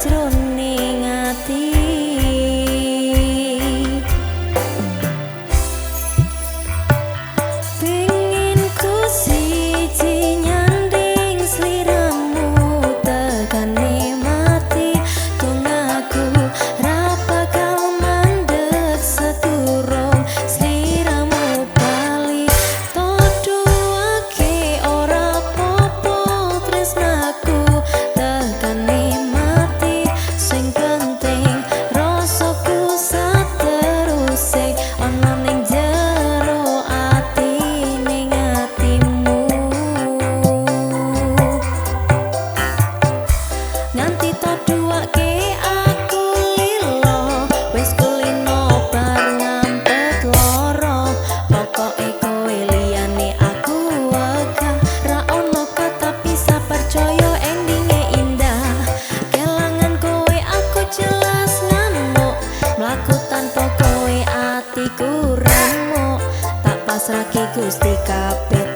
sajroning ati. Pengin ku siji nyanding sliramu tekane mati, tungaku ra bakal mandek seturung sliramu bali. Toduake ora popo tresnaku tekane mati, sing penting rasaku sateruse ana ning jero ati ning atimu. Nganti toduake aku lilo, wis kulino bar ngampet loro. Pokoke kowe liyane aku wegah, ra ono kata bisa percaya endinge indah. Kelangan kowe aku jelas ngamuk, mlaku tanpa kowe atiku remuk. Tak pasrahke Gusti kabeh.